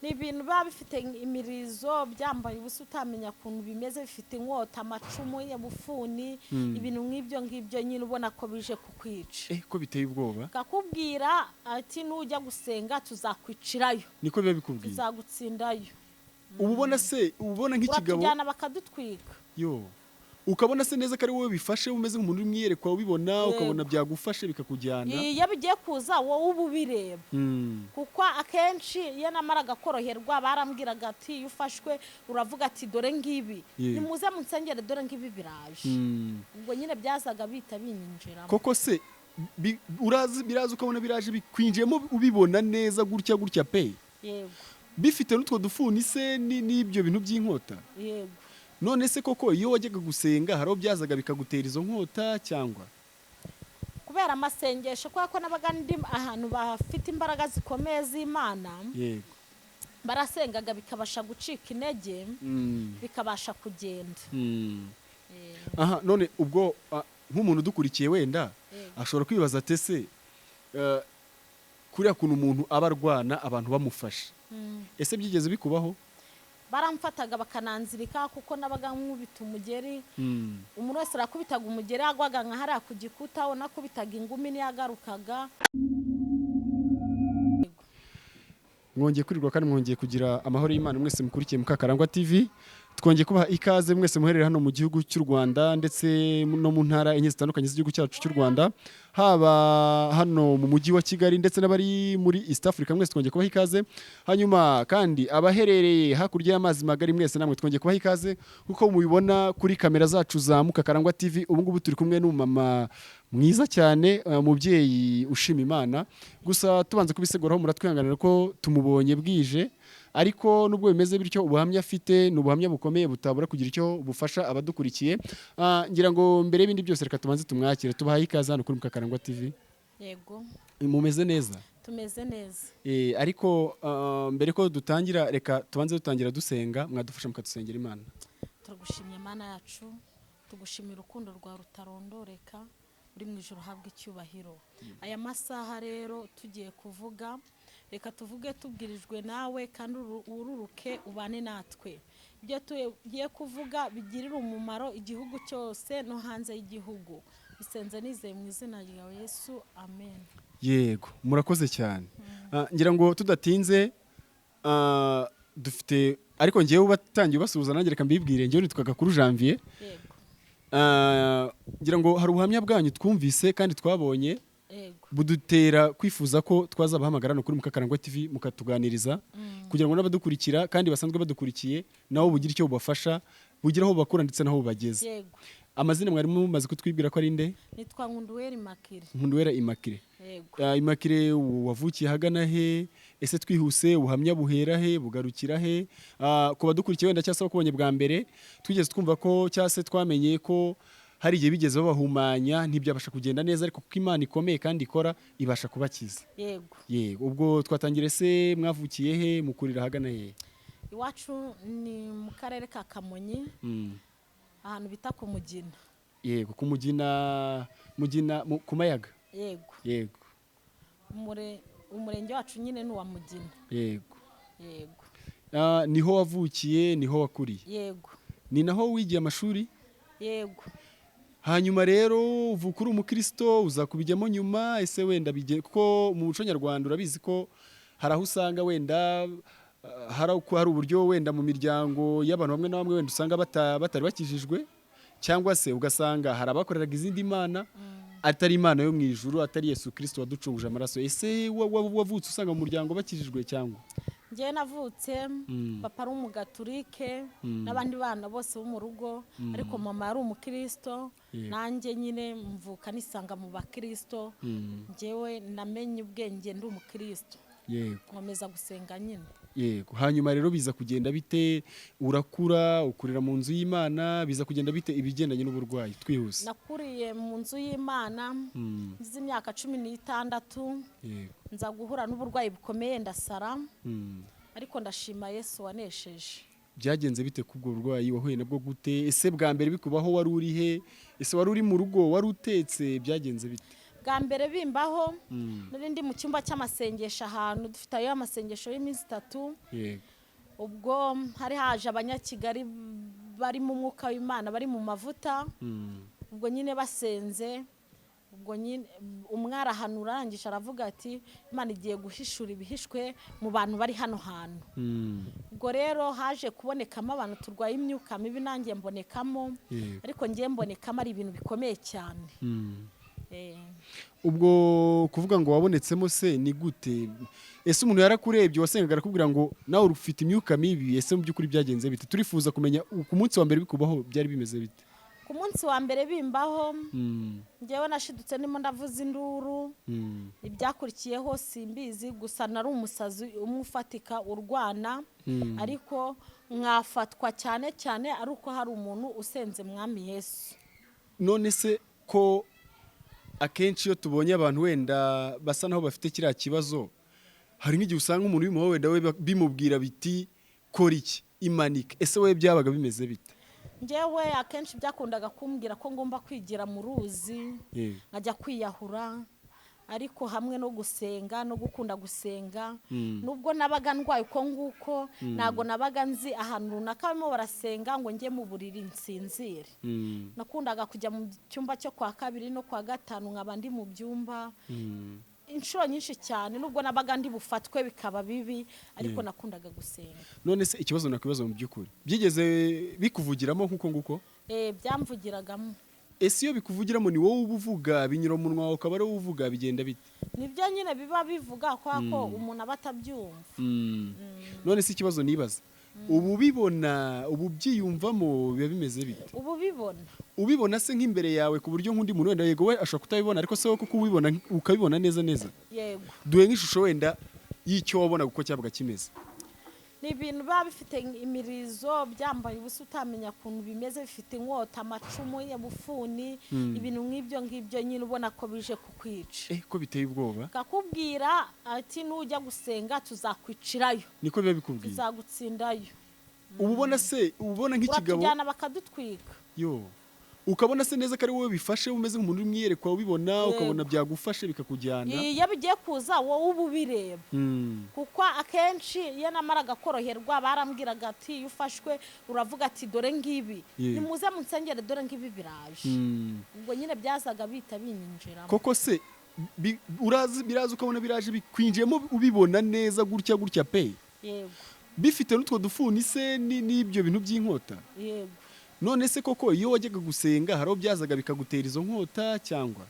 Ni ibintu biba bifite imirizo, byambaye ubusa, utamenya ukuntu bimeze, bifite inkota, amacumu, ubufuni, ibintu nk'ibyo ngibyo nyine, ubona ko bije kukwica. Eh, ko biteye ubwoba! Kakubwira ati: "Nujya gusenga tuzakwicirayo." Niko biba bikubwiye? "Tuzagutsindayo." Uba ubona se, uba ubona nk'ikigabo? Uratujyana bakadutwika. Yo, ukabona se neza ko ari wowe bifashe, umeze nk'umuntu uri mu iyerekwa ubibona? Yego. Ukabona byagufashe bikakujyana? Iyo bigiye kuza wowe uba ubireba, kuko akenshi iyo namaraga koroherwa barambwiraga ati: "Iyo ufashwe uravuga ati: 'Dore ngibi, nimuze munsengere, dore ngibi biraje.'" Ubwo nyine byazaga bihita binyinjiramo. Koko se urazi biraza, ukabona biraje bikwinjiyemo, ubibona neza gutya gutya pe? Yego. Bifite n'utwo dufuni se n'ibyo bintu by'inkota? Yego. None se koko iyo wajyaga gusenga hari aho byazaga bikagutera izo nkota cyangwa? Kubera amasengesho, kubera ko nabaga ndi ahantu bafite imbaraga zikomeye z'Imana, barasengaga bikabasha gucika intege, bikabasha kugenda. Aha none ubwo nk'umuntu udukurikiye wenda ashobora kwibaza ati: "Ese kuriya kuntu umuntu aba arwana abantu bamufashe, ese byigeze bikubaho?" Baramfataga bakananzirika, kuko nabaga nkubita umugeri. Umuntu wese arakubitaga umugeri agwaga nka hariya ku gikuta, unakubitaga ingumi ntiyagarukaga. Mwongeye kwirirwa kandi mwongeye kugira amahoro y'Imana mwese mukurikiye Mukakarangwa TV. Twongeye kubaha ikaze mwese muherere hano mu gihugu cy'u Rwanda ndetse no mu ntara enye zitandukanye z'igihugu cyacu cy'u Rwanda, haba hano mu mujyi wa Kigali ndetse n'abari muri East Africa, mwese twongeye kubaha ikaze. Hanyuma kandi abaherereye hakurya y'amazi magari, mwese namwe twongeye kubaha ikaze. Kuko mubibona kuri kamera zacu za Mukakarangwa TV, ubu ngubu turi kumwe n'umumama mwiza cyane, umubyeyi ushima Imana. Gusa tubanze kubiseguraho, muratwihanganira ko tumubonye bwije, ariko nubwo bimeze bityo, ubuhamya afite ni ubuhamya bukomeye butabura kugira icyo bufasha abadukurikiye. Ngira ngo mbere y'ibindi byose reka tubanze tumwakire. Tubahaye ikaze hano kuri Mukakarangwa TV. Yego. Mumeze neza? Tumeze neza. Ariko mbere ko dutangira, reka tubanze dutangira dusenga. Mwadufasha mukadusengera Imana. Turagushimye Mana yacu, tugushimira urukundo rwawe rutarondoreka. Uri mu ijoro, uhabwa icyubahiro. Aya masaha rero tugiye kuvuga, reka tuvuge tubwirijwe nawe kandi ururuke ubane natwe. Ibyo tugiye kuvuga bigirire umumaro igihugu cyose no hanze y'igihugu. Bisenze nizeye mu izina ryawe Yesu, amen. Yego, murakoze cyane. Ngira ngo tudatinze, dufite, ariko ngewe ubatangiye ubasuhuza nanjye reka mbibwire, ngewe nitwa Gakuru Janvier. Ngira ngo hari ubuhamya bwanyu twumvise kandi twabonye budutera kwifuza ko twazabahamagara hano kuri Mukakarangwa TV mukatuganiriza, kugira ngo n'abadukurikira kandi basanzwe badukurikiye nabo bugire icyo bubafasha, bugire aho bubakura ndetse n'aho bubageza. Amazina mwari mumaze kutwibwira ko ari nde? Nitwa Nkunduwera Immaculée. Nkunduwera Immaculée. Yego. Immaculée, wavukiye ahagana he? Ese twihuse, ubuhamya buhera he, bugarukira he? Ku badukurikiye wenda cyangwa se bakubonye bwa mbere, twigeze twumva ko cyangwa se twamenye ko hari igihe bigeze babahumanya ntibyabasha kugenda neza, ariko kuko Imana ikomeye kandi ikora, ibasha kubakiza. Yego. Yego, ubwo twatangire se, mwavukiye he, mukurira ahagana he? Iwacu ni mu karere ka Kamonyi, ahantu bita ku Mugina. Yego, ku Mugina, Mugina ku Mayaga? Yego. Yego. Umurenge wacu nyine ni uwa Mugina. Yego. Yego. Niho wavukiye, niho wakuriye? Yego. Ni naho wigiye amashuri? Yego. Hanyuma rero uvuka uri umukristo, uza kubijyamo nyuma? Ese wenda kuko mu muco nyarwanda urabizi ko hari aho usanga wenda hari uburyo wenda mu miryango y'abantu bamwe na bamwe wenda usanga batari bakijijwe, cyangwa se ugasanga hari abakoreraga izindi mana atari Imana yo mu ijuru, atari Yesu Kristo waducunguje amaraso. Ese wavutse usanga mu muryango bakijijwe cyangwa? Njyewe navutse papa ari umugaturike n'abandi bana bose bo mu rugo, ariko mama yari umukristo. Nanjye nyine mvuka nisanga mu bakristo. Njyewe namenye ubwenge ndi umukristo, nkomeza gusenga nyine. Yego, hanyuma rero biza kugenda bite? Urakura, ukurira mu nzu y'Imana, biza kugenda bite ibigendanye n'uburwayi, twihuse? Nakuriye mu nzu y'Imana, ngize imyaka 16 nza guhura n'uburwayi bukomeye, ndasara, ariko ndashima Yesu wanesheje. Byagenze bite kubwo burwayi? Wahuye nabwo gute? Ese bwa mbere bikubaho wari uri he? Ese wari uri mu rugo, wari utetse? Byagenze bite? Bwa mbere bimbaho, nari ndi mu cyumba cy'amasengesho ahantu dufite ayo amasengesho y'iminsi 3. Ubwo hari haje Abanyakigali bari mu mwuka w'Imana, bari mu mavuta. Ubwo nyine basenze, ubwo nyine umwe arahanura, arangije aravuga ati: "Imana igiye guhishura ibihishwe mu bantu bari hano hantu." Ubwo rero haje kubonekamo abantu turwaye imyuka mibi, nanjye mbonekamo. Ariko ngiye mbonekamo ari ibintu bikomeye cyane. Ubwo kuvuga ngo wabonetsemo se ni gute? Ese umuntu yarakurebye wasengaga arakubwira ngo nawe ufite imyuka mibi? Ese mu by'ukuri byagenze bite? Turifuza kumenya ku munsi wa mbere bikubaho byari bimeze bite? Ku munsi wa mbere bimbaho, ngewe nashidutse ndimo ndavuza induru. Ibyakurikiyeho simbizi, gusa nari umusazi umwe ufatika urwana, ariko mwafatwa cyane cyane ari uko hari umuntu usenze Mwami Yesu. None se ko akenshi iyo tubonye abantu wenda basa naho bafite kiriya kibazo, hari nk'igihe usanga umuntu bimuha wenda we bimubwira biti: "Kora iki, imanike"? Ese wowe byabaga bimeze bite? Ngewe akenshi byakundaga kumbwira ko ngomba kwigira mu ruzi, nkajya kwiyahura. Ariko hamwe no gusenga no gukunda gusenga, nubwo nabaga ndwaye uko nguko, ntabwo nabaga nzi ahantu runaka barimo barasenga ngo njye mu buriri nsinzire. Nakundaga kujya mu cyumba cyo kwa kabiri no kwa gatanu, nkaba ndi mu byumba inshuro nyinshi cyane. Nubwo nabaga ndi bufatwe bikaba bibi, ariko nakundaga gusenga. None se ikibazo nakwibaza, mu by'ukuri byigeze bikuvugiramo nk'uko nguko? Byamvugiragamo. Ese iyo bikuvugiramo ni wowe uba uvuga, binyura mu munwa wawe ukaba ari wowe uvuga, bigenda bite? Nibyo nyine biba bivuga, kubera ko umuntu aba atabyumva. None se ikibazo nibaza, ubu ubibona, ubu byiyumvamo, biba bimeze bite? Ubu ubibona. Ubibona se nk'imbere yawe, ku buryo nk'undi muntu wenda yego we ashobora kutabibona, ariko se wowe kuko ubibona ukabibona neza neza? Yego. Duhe nk'ishusho wenda y'icyo wabonaga uko cyabaga kimeze. Ni ibintu biba bifite imirizo, byambaye ubusa, utamenya ukuntu bimeze, bifite inkota, amacumu, ubufuni, ibintu nk'ibyo ngibyo nyine, ubona ko bije kukwica. Ko biteye ubwoba! Kakubwira ati: "Nujya gusenga tuzakwicirayo." Niko biba bikubwiye? "Tuzagutsindayo." Uba ubona se, uba ubona nk'ikigabo? Uratujyana bakadutwika. Yo, ukabona se neza ko ari wowe bifashe, umeze nk'umuntu uri mu iyerekwa ubibona? Yego. Ukabona byagufashe bikakujyana? Iyo bigiye kuza wowe uba ubireba, kuko akenshi iyo namaraga koroherwa barambwiraga ati: "Iyo ufashwe uravuga ati: 'Dore ngibi, nimuze munsengere, dore ngibi biraje.'" Ubwo nyine byazaga bihita binyinjiramo. Koko se urazi biraza, ukabona biraje bikwinjiyemo, ubibona neza gutya gutya pe? Yego. Bifite n'utwo dufuni se n'ibyo bintu by'inkota? Yego. None se koko iyo wajyaga gusenga hari aho byazaga bikagutera izo nkota cyangwa?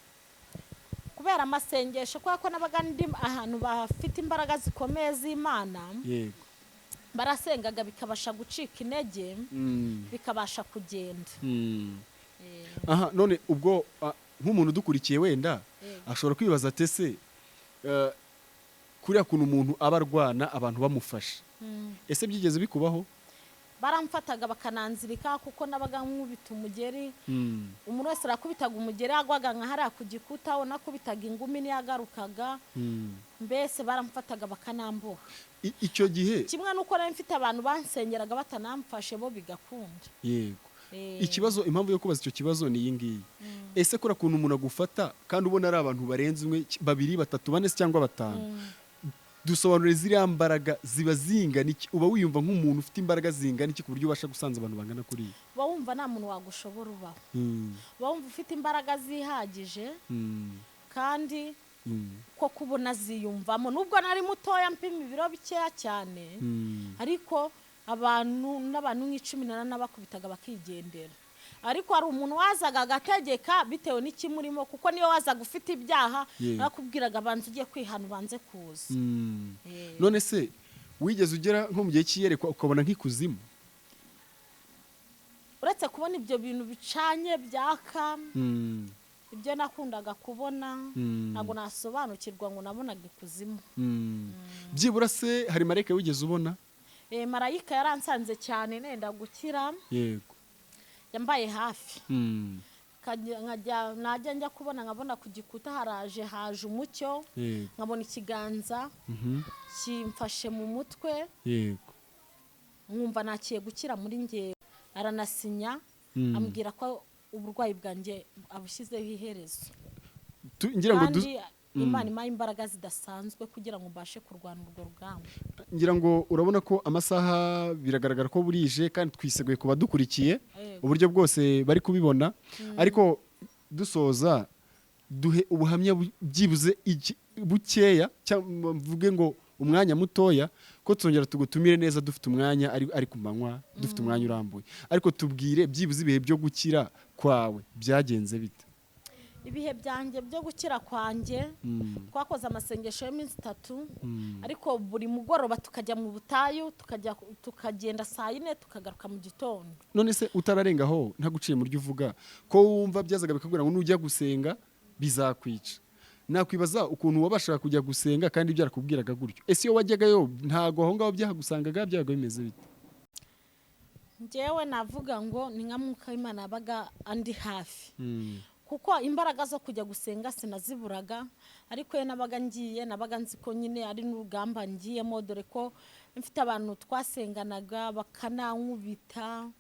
Kubera amasengesho, kubera ko nabaga ndi ahantu bafite imbaraga zikomeye z'Imana, barasengaga bikabasha gucika intege, bikabasha kugenda. Aha none ubwo nk'umuntu udukurikiye wenda ashobora kwibaza ati: "Ese kuriya kuntu umuntu aba arwana abantu bamufashe, ese byigeze bikubaho?" Baramfataga bakananzirika, kuko nabaga nkubita umugeri. Umuntu wese arakubitaga umugeri agwaga nka hariya ku gikuta, unakubitaga ingumi niyagarukaga. Mbese baramfataga bakanamboha. Icyo gihe? Kimwe n'uko nari mfite abantu bansengeraga batanamfashe, bo bigakunda. Ikibazo, impamvu yo kubaza icyo kibazo ni iyi ngiyi: ese kuriya kuntu umuntu agufata kandi ubona ari abantu barenze umwe, babiri, batatu, bane se cyangwa batanu, dusobanure ziriya mbaraga ziba zingana iki? Uba wiyumva nk'umuntu ufite imbaraga zingana iki ku buryo ubasha gusanza abantu bangana kuriya? Uba wumva nta muntu wagushobora ubaho. Uba wumva ufite imbaraga zihagije, kandi ko kubona ziyumvamo. Nubwo nari mutoya, mpima ibiro bikeya cyane, ariko abantu n'abantu nk'icumi naranabakubitaga bakigendera. Ariko hari umuntu wazaga agategeka bitewe n'ikimurimo, kuko niyo wazaga ufite ibyaha, nakubwiraga: "Banza ugiye kwihana, ubanze kuza." None se wigeze ugera nko mu gihe cy'iyerekwa ukabona nk'ikuzimu? Uretse kubona ibyo bintu bicanye byaka, ibyo nakundaga kubona, ntabwo nasobanukirwa ngo nabonaga ikuzimu. Byibura se hari marayika wigeze ubona? Marayika yaransanze cyane nenda gukira. Yambaye hafi. Nkajya najya njya kubona, nkabona ku gikuta haraje, haje umucyo, nkabona ikiganza kimfashe mu mutwe, nkumva nakiye gukira muri ngewe. Aranasinya, ambwira ko uburwayi bwanjye abushyizeho iherezo. Ngira ngo Kandi Imana impaye imbaraga zidasanzwe kugira ngo mbashe kurwana urwo rugamba. Ngira ngo urabona ko amasaha biragaragara ko burije, kandi twiseguye ku badukurikiye uburyo bwose bari kubibona. Ariko dusoza, duhe ubuhamya byibuze bukeya, cyangwa mvuge ngo umwanya mutoya, ko tuzongera tugutumire neza dufite umwanya, ari ku manywa, dufite umwanya urambuye. Ariko tubwire byibuze ibihe byo gukira kwawe byagenze bite? Ibihe byanjye byo gukira kwanjye, twakoze amasengesho y'iminsi 3, ariko buri mugoroba tukajya mu butayu, tukagenda saa 4 tukagaruka mu gitondo. None se utararengaho, ntaguciye mu ryo uvuga, ko wumva byazaga bikakubwira ngo nujya gusenga bizakwica, nakwibaza ukuntu wabashaga kujya gusenga kandi byarakubwiraga gutyo. Ese iyo wajyagayo ntago aho ngaho byahagusangaga, byabaga bimeze bite? Njyewe navuga ngo ni nka Mwuka w'Imana yabaga andi hafi, kuko imbaraga zo kujya gusenga sinaziburaga. Ariko iyo nabaga ngiye, nabaga nzi ko nyine ari n'urugamba ngiyemo, dore ko mfite abantu twasenganaga bakanankubita.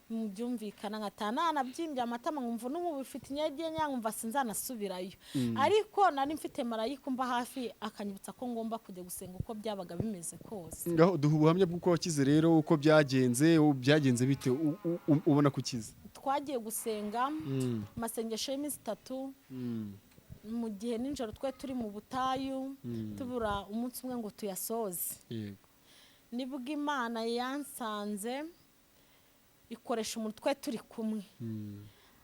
Byumvikana nkataha nanabyimbye amatama, nkumva n'ubu bifite intege nke, nkumva sinzanasubirayo. Ariko nari mfite marayika umba hafi, akanyibutsa ko ngomba kujya gusenga uko byabaga bimeze kose. Ngaho duha ubuhamya bw'uko wakize rero, uko byagenze, byagenze bite ubona ko ukize? Twagiye gusenga amasengesho y'iminsi 3, mu gihe nijoro twe turi mu butayu, tubura umunsi umwe ngo tuyasoze. Nibwo Imana yansanze, ikoresha umuntu twe turi kumwe.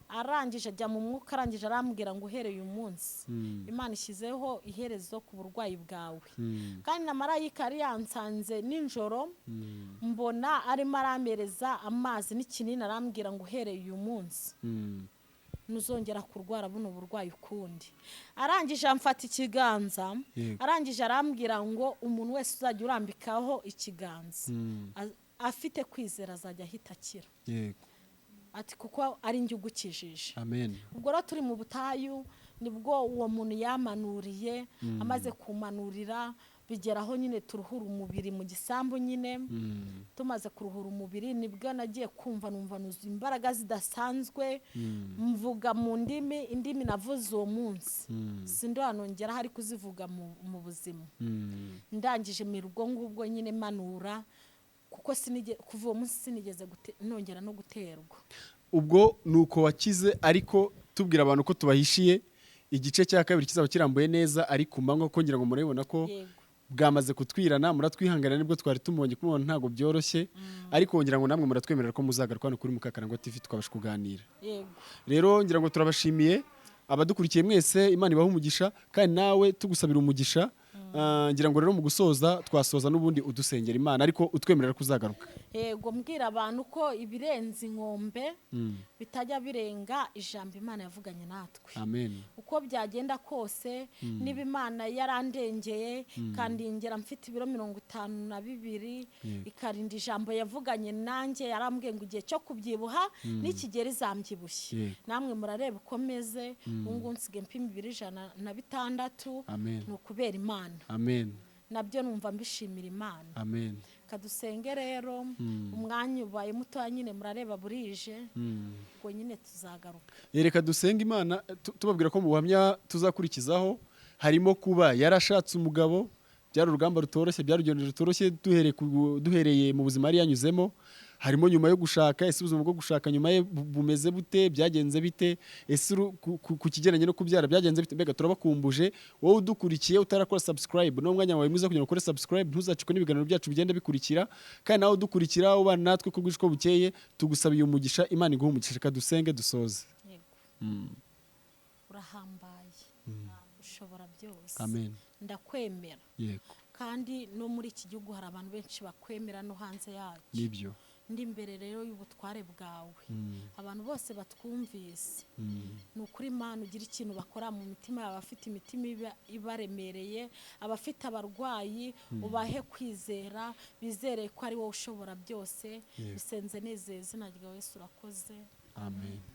Arangije ajya mu mwuka, arangije arambwira ngo uhereye uyu munsi Imana ishyizeho iherezo ku burwayi bwawe. Kandi na marayika yari yansanze nijoro, mbona arimo arampereza amazi n'ikinini, arambwira ngo uhereye uyu munsi ntuzongera kurwara buno burwayi ukundi. Arangije amfata ikiganza, arangije arambwira ngo umuntu wese uzajya urambikaho ikiganza afite kwizera azajya ahita akira. Ati kuko ari njye ugukijije. Amen. Ubwo rero turi mu butayu, nibwo uwo muntu yamanuriye. Amaze kumanurira, bigeraho nyine turuhura umubiri mu gisambu nyine. Tumaze kuruhura umubiri, nibwo nagiye kumva numva nuzuye imbaraga zidasanzwe, mvuga mu ndimi. Indimi navuze uwo munsi sindobanongera hari kuzivuga mu buzima. Ndangije mu rugo ngubwo nyine manura, kuko kuva uwo munsi sinigeze nongera no guterwa. Ubwo nuko wakize, ariko tubwira abantu ko tubahishiye igice cya kabiri kizaba kirambuye neza ari ku manywa, ko ngira ngo murabibona ko bwamaze kutwirana. Muratwihanganira, nibwo twari tumubonye, kumubona ntabwo byoroshye, ariko ngira ngo namwe muratwemerera ko muzagaruka hano kuri Mukakarangwa TV tukabasha kuganira. Rero ngira ngo turabashimiye abadukurikiye mwese, Imana ibahe umugisha, kandi nawe tugusabira umugisha. Ngira ngo rero mu gusoza twasoza n'ubundi udusengera Imana, ariko utwemerera ko uzagaruka. Yego, mbwira abantu ko ibirenze inkombe bitajya birenga ijambo Imana yavuganye natwe. Amen. Uko byagenda kose, niba Imana yarandengeye ikandengera mfite ibiro 52, ikarinda ijambo yavuganye nanjye, yarambwiye ngo igihe cyo kubyibuha nikigera izambyibushye. Namwe murareba uko meze ubu ngubu, nsigaye mpima ibiro 106. Amen. Ni ukubera Imana. Amen. Nabyo numva mbishimira Imana. Amen. Kadusenge rero, umwanya ubaye mutoya nyine, murareba burije, ubwo nyine tuzagaruka. Reka dusenge Imana, tubabwira ko mu buhamya tuzakurikizaho harimo kuba yarashatse umugabo, byari urugamba rutoroshye, byari urugendo rutoroshye, duhereye mu buzima yari yanyuzemo. Harimo nyuma yo gushaka, ese ubuzima bwo gushaka nyuma ye bumeze bute, byagenze bite? Ese ku kigendanye no kubyara byagenze bite? Mbega turabakumbuje. Wowe udukurikiye utarakora subscribe, no mwanya wawe mwiza kugira ngo ukore subscribe, ntuzacikwe n'ibiganiro byacu bigenda bikurikira. Kandi nawe udukurikira ubana natwe ko bwije uko bukeye, tugusabiye umugisha, Imana iguhe umugisha. Reka dusenge dusoze. Yego. Urahambaye, ushobora byose. Amen. Ndakwemera. Kandi no muri iki gihugu hari abantu benshi bakwemera, no hanze yacyo. Nibyo. Ndi imbere rero y'ubutware bwawe, abantu bose batwumvise, ni ukuri Imana ugira ikintu bakora mu mitima yabo, abafite imitima ibaremereye, abafite abarwayi, ubahe kwizera, bizere ko ari wowe ushobora byose. Bisenze nizeye izina ryawe Yesu, urakoze. Amen.